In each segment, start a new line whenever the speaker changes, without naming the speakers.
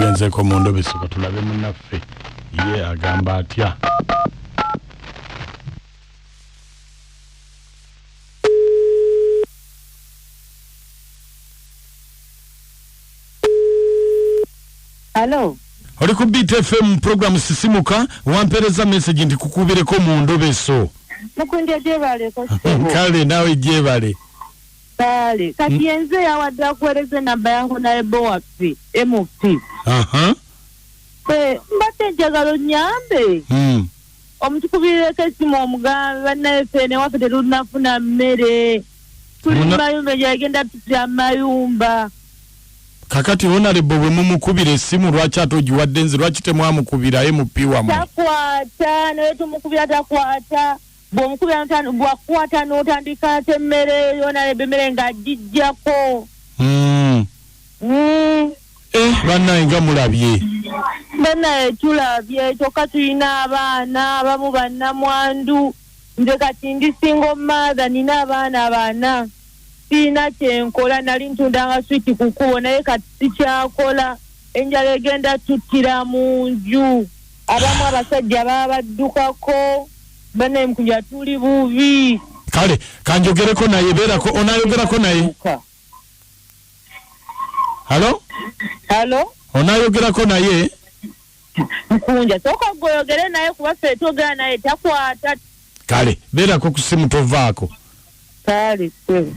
Tugenzeeko mu ndobeso, katulabe munnaffe ye agamba atya.
Halo.
Oli ku Beat FM program Sisimuka, wampeereza message nti kukubireko mu ndobeso.
Mukundya gyebaleko ssebo.
Kale naawe gyebale.
Kale kati yenze yawadde akuweereza enamba yange honorable waffe MP.
Aha.
Eh, mbadde njagala onnyambe. Omutukubirireko essimu omugambe bannaye ffe newaffe tetunnafuna mmere. Tuli mu mayumba enjala egenda tutira mu mayumba.
Kakati honorable bwe mumukubira essimu lwaki ate ogiwadde nze, lwaki temwamukubira MP wammwe?
Takwata, naye tumukubira takwata. Bw'omukubira bw'akukwata n'otandika ate emmere yona emmere ng'agiggyako.
Bannaye nga mulabye.
Bannaye tulabye, kyokka tulina abaana abamu bannamwandu. Nze kati ndi single mother, nina abaana bana. Sirina kye nkola, nali ntundanga switi ku kkubo naye kati sikyakola. Enjala egenda tuttira mu nju. Abamu abasajja babaddukako. Bannaye mukunja tuli bubi.
Kale kanjogereko naye, beerako onayogerako naye. Halo?
Halo?
Onayogerako naye?
Mukunja sooka gwe oyogere naye kuba ffe twogera naye takwata.
Kale beerako ku ssimu tovaako.
Kale ssebo.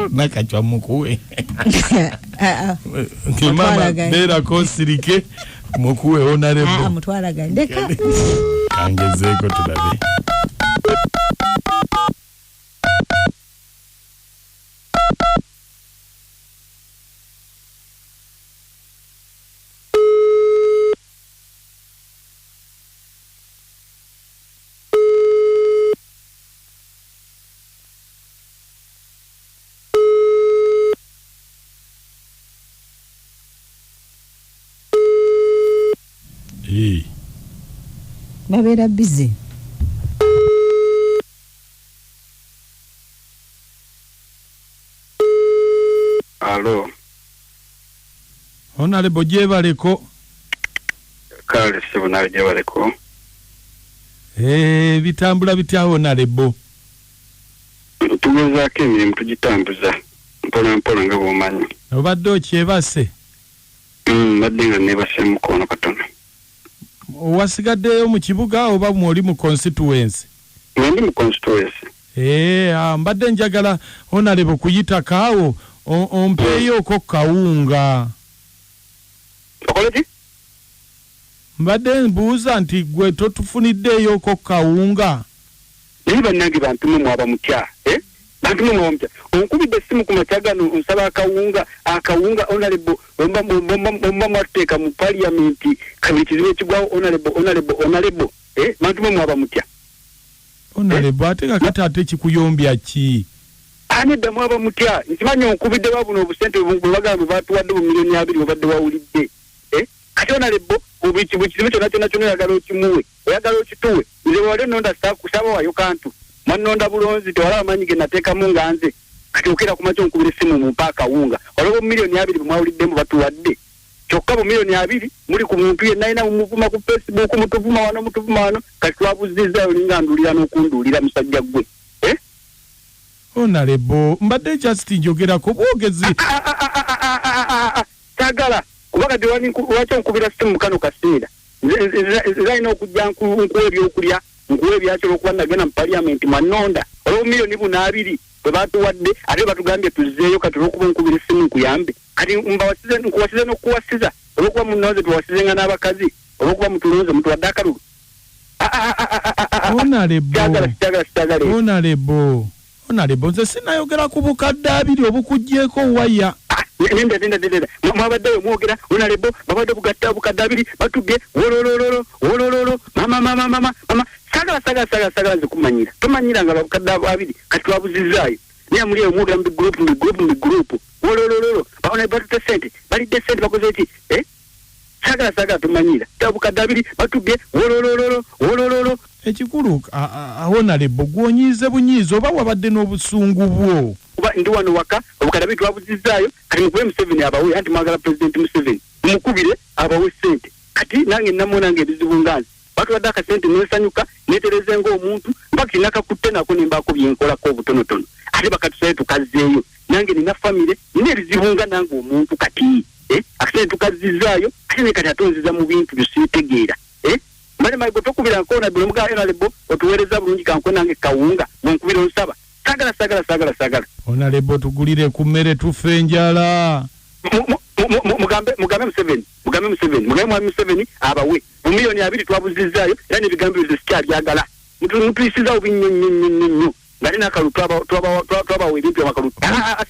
Nakacwa mukuwe. Nti maama
Mutwalaganye.
beerako osirike mukuwe honorable.
Mutwalaganye. Ndeka.
Kangezeeko tulabe.
Babeera busy.
Alo.
Honorable gyebaleko.
Kale ssebo nawe gyebaleko.
Bitambula bitya honorable?
Tugezaako emirimu tugitambuza mpola mpola nga bw'omanyi.
Obadde okyebase?
Mbadde nga neebaseemuko wano katono.
Wasigaddeyo mu kibuga oba mwoli mu constituency?
Nga ndi mu constituency.
Mbadde njagala honorable kuyitako awo ompeeyooko kawunga.
Okole ki?
Mbadde mbuuza nti gwe totufuniddeeyooko kawunga?
Naye bannange bantu mmwe mwaba mutya? Bantu mmwe mwaba mutya? Onkubidde essimu ku makya gano onsaba akawunga, akawunga honorable, bwemba mwatuteeka mu parliament, kabiri kizibu ekigwawo honorable, honorable, honorable. Bantu mmwe mwaba mutya?
Honorable, ate kakati ate kikuyombya ki?
Ani dda mwaba mutya? Nkimanyi onkubidde wa buno obusente bwe bagamba bwe batuwadde bu miliyoni abiri obadde wawulidde. Kati honorable, buli kizibu kyonna kyonna kyonna oyagala okimuwe, oyagala okituwe. Nze bwe wali onnonda saaba wayo kantu. Mwannonda bulonzi, tewalaba maanyi ge nateekamu nga nze. Kati okeera ku makya onkubira essimu mumpe akawunga. Waliwo bu miliyoni abiri bwe mwawuliddemu batuwadde. Kyokka bu miliyoni abiri muli ku muntu yenna alina mumuvuma ku Facebook, mutuvuma wano, mutuvuma wano. Kati twabuzizza olinga nduulira n'okunduulira musajja ggwe.
Honorable, mbadde just njogerako bwogezi.
Saagala, kuba kati lwaki onkubira ssimu mu kano kaseera? Nze alina okujja nkuwa ebyokulya, nkuwa ebyaki olw'okuba nagenda mu parliament mwannonda. Olw'obu miliyoni buno abiri bwe batuwadde, ate batugambye tuzzeeyo kati olw'okuba onkubira essimu nkuyambe. Kati nkuwasize n'okukuwasiza olw'okuba munnonze tuwasizenga n'abakazi, olw'okuba mutulonze mutuwadde akalulu.
Honorable.
Kyagala, kyagala, kyagala.
Honorable. Honorable, nze sinayogera ku bukadde abiri obukuggyeeko waya.
Nenda, nenda, nenda. Mwabaddeyo mwogera, honorable, babadde bukadde abiri, batubye, wololololo, wolololo, mama, mama, mama, mama. Sagala, sagala, sagala, sagala nze kumanyira. Tomanyira nga babukadde abiri, kati twabuzizaayo. Naye muli eyo mwogera mu bigroup, mu bigroup, mu bigroup. Wololololo, ba honorable batutte ssente, balidde ssente, bakoze ki? Sagala, sagala, tomanyira. Bukadde abiri, batubye, wololololo, wolololo.
Ekikulu honorable gw'onyiize bunyiizi oba wabadde n'obusungu bwo?
Kuba ndi wano waka, obukadde abiri twabuzizaayo. Kati mukube Museveni abawe, anti mwagala Pulezidenti Museveni, mumukubire abawe ssente. Kati nange namu nange ebizibu nga nze batuwadde akasente nensanyuka netereze ng'omuntu mpaka nakakutte nako nembaako byenkolako obutonotono, ate bakatusayo tukazzeeyo. Nange nina famire, nina ebizibu nga nange omuntu. Kati akasente tukazzizaayo, ate ne kati atonziza mu bintu byosiitegeera. Mane mayigo tokubira nkona buli muga honorable otuweereza bulungi, kankwe nange kawunga bwenkubira onsaba. Sagala, sagala, sagala, sagala.
Honorable, tugulire ku mmere, tufe enjala.
Mugambe, mugambe Museveni, mugambe Museveni, mugambe mwami Museveni abawe bu 20,000,000 twabuzizaayo. Era n'ebigambo ebyo sikyabyagala. Mutuyisizaawo binnyo nnyo nnyo nnyo nnyo nga n'akalulu twabawa ebintu amakalulu.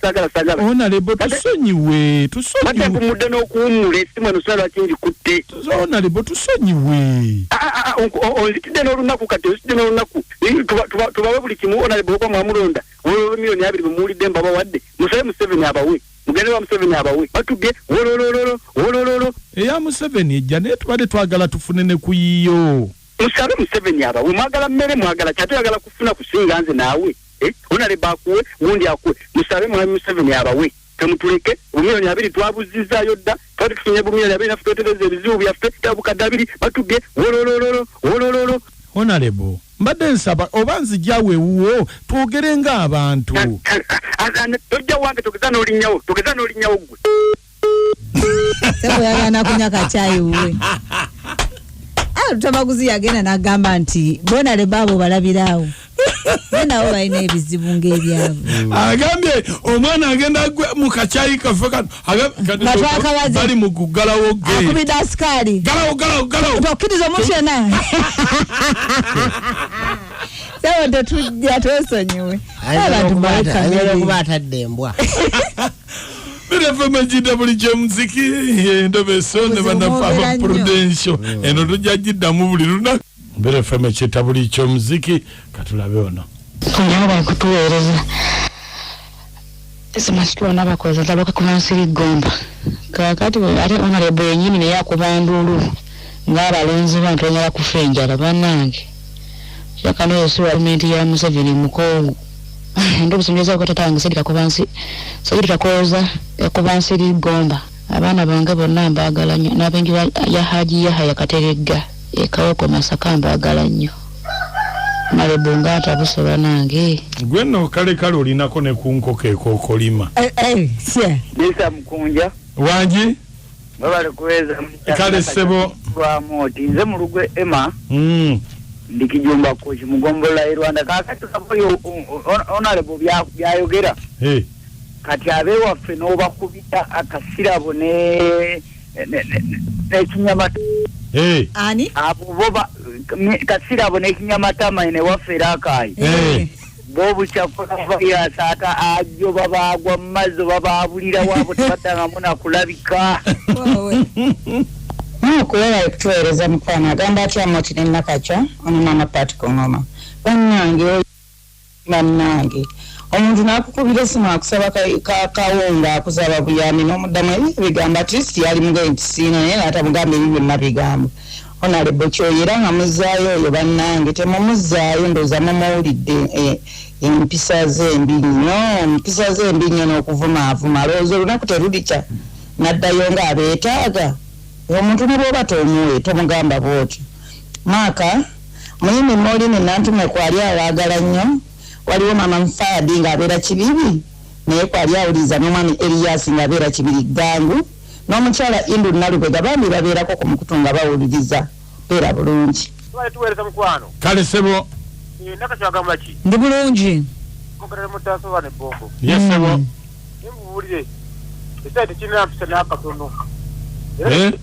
Sagala, sagala.
Honorable, tusonyiwe.
Bate
tusonyiwe.
Mpumudde n'okuwummula, esimu eno sina lwaki ngikutte.
Honorable, tusonyiwe.
Onzitidde n'olunaku, kati onzitidde n'olunaku. Tubawe buli kimu. Honorable, okuba mwamulonda wololo 20,000,000 bwe muwulidde mbabawadde, musabe Museveni abawe, mugende wa Museveni abawe. Batubye wololololo wolololo.
Eya Museveni ejja, naye tubadde twagala tufune ne ku yiyo.
Musabe Museveni abawe. Mwagala mmere, mwagala kyate, oyagala kufuna kusinga nze naawe. Honorable akuwe, gundi akuwe. Musabe mwami Museveni abawe, temutuleke. Bu 20,000,000 twabuzizaayo dda, twali tufunye bu 20,000,000 naffe twetereza ebizibu byaffe. 20,000 batubye wololololo wolololo.
Honorable, mbadde nsaba oba nzijjawo ewuwo twogere ng'abantu.
Tojja wange, togeza n'olinnyawo, togeza n'olinnyawo gwe.
Sebo yagana kunywa kacyayi wuwe. Lutamaguzi yagenda n'agamba nti bona lebaabo balabiraawo, naye nabo balina ebizibu ng'ebyabwe.
Agambye omwana agenda gwe mu kacyayi kaffe kano.
Nga twakabaze.
Bali mu kuggalawo gate.
Akubidde asikaali.
Galawo, galawo, galawo.
Tokkiriza omuntu yenna. Sebo tetujja, twesonyiwe. Abantu
Ayinza
bawe
okuba atadde embwa.
Birefema gidda buli kyemuziki endobeso ne
Obuzibu
bannaffe aba
mwogera nnyo.
Prudential eno tujja giddamu buli lunaku. Birefema kyeta buli kyomuziki, katulabe ono.
Kunjaba kutuweereza simasitwana bakoza tabaka kumansiri gomba kakati ate honorable yenyini naye akuba nduulu ng'abalonzi bantu banyala kufa enjala. Bannange, kyakano oyo si gavumenti ya Museveni mukoowu. Ndi obusinjeza tatange Saidi Kakobansi, Saidi Kakooza Kakobansiri Gomba. Abaana bange bonna mbaagala nnyo, n'abenju ya Haji Yahaya Kateregga e Kawoko Masaka mbaagala nnyo. Honorable nga ntabuse nange.
Gwe nno kale kale olinako ne ku nkoko ekookolima.
Bisa Mukunja.
Wangi.
Mwebale kuweeza.
Kale ssebo.
Lwamoti nze Mulugwe Emma. Ndi Kijumba Koki mugombola e Rwanda. Kakati oyo honorable byayogera kati abewaffe n'obakubita akasirabo n'ekinyamata.
Ani?
Abo bo kasirabo n'ekinyamatama ene waffe era akaayi bo bukyakola ajo babaagwa mu mazzi babaabulira waabo, tebaddangamu nakulabika.
Mukulaba ekutuweereza mukwano. Agamba atya Moti ne Nakacwa? Ono maama Paati Kongoma. Bannange, bannange, omuntu n'akukubira esimu akusaba kawunga, akusaba buyambi n'omuddamu ebi ebigambo. At least yali mugaye nti siina, naye n'atamugamba ebi byonna bigambo. Honorable kyoyo era nga muzzaayo oyo, bannange temumuzzaayo. Ndowooza mumuwulidde empisa ze embi nnyo, empisa ze embi nnyo n'okuvumaavuma. Alowooza olunaku terulikya n'addayo ng'abeetaaga. Omuntu ne bw'oba tomuwe tomugamba bw'otyo. Maaka muyimi Molini Nantume kwali abaagala nnyo. Waliwo mama Nfaadi ng'abeera Kibibi, naye kwali awuliriza, n'omwami Eriyasi ng'abeera Kibiri Gangu, n'omukyala Indu Nalubega. Bambi babeerako ku mukutu nga bawuliriza. Beera bulungi.
Tubale tuweereza mukwano.
Kale sebo.
Nakakyagamba ki?
Ndi bulungi.
Mugerere mutasoba ne bongo.
Ye sebo.
Nimbuwulire ekisae tekirina mpisa n'akatono.
Eh?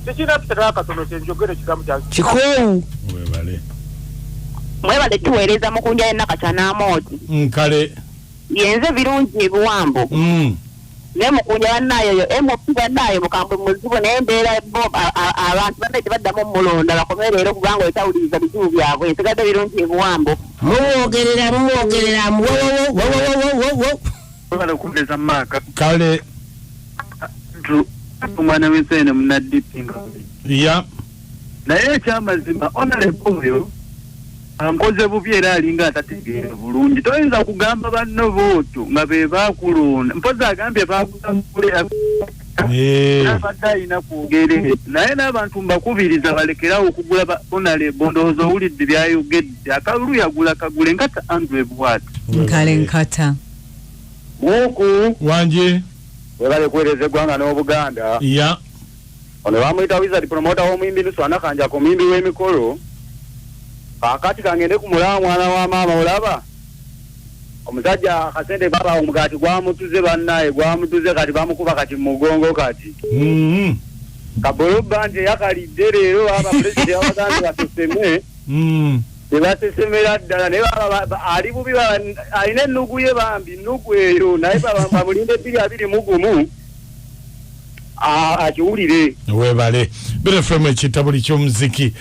Tekirina mpisa n'akatono, kyenjogera ekigambo kyange.
Kikoowu.
Webale.
Mwebale tuweereza Mukunja Nakacwa n'Amooti.
Nkale.
Yenze Birungi ebiwambo. Naye Mukunja bannaayo yo MP bannaayo mukambwe muzibu, naye embeera bo abantu bannaye tebaddamu mulonda, bakome leero kubanga oyitawuliriza bizibu byabwe. Nsigadde Birungi ebiwambo.
Mumwogerera, mumwogerera, wowowowowowowo.
Webale okuweereza maaka.
Kale.
Omwana w'ensene munaddipi nga
ya
naye ekyamazima honorable oyo Ankoze bubi era alinga atategeera bulungi. Toyinza kugamba banno bwotyo nga be baakulonda. Mpozi agambye baakulonda abadde alina kwogera, naye n'abantu mbakubiriza balekerawo okugula ba honorable. Ndowooza owulidde byayogedde, akalulu yagula kagule nkata Andre bwati.
Nkale nkata.
Muku.
Wanje.
Webale kuweereza eggwanga n'Obuganda.
Ya.
Ono bamuyita Wizard Promoter w'omuyimbi Nuswana Kanjaka, omuyimbi w'emikolo. Kaakati kangende ku mulaba mwana wa maama, olaba omusajja akasente baba omugaati gwamutuze, bannaye gwamutuze, kati bamukuba kati mu mugongo kati. Kabulubba nti eyakalidde leero aba pulezidenti yabagambye baseseme. Tebasesemera ddala, naye ali bubi, alina ennugu ye bambi, ennugu eyo, naye bamulinde 2021 akiwulire.
Webale. Bire FM, ekitabuli ky'omuziki.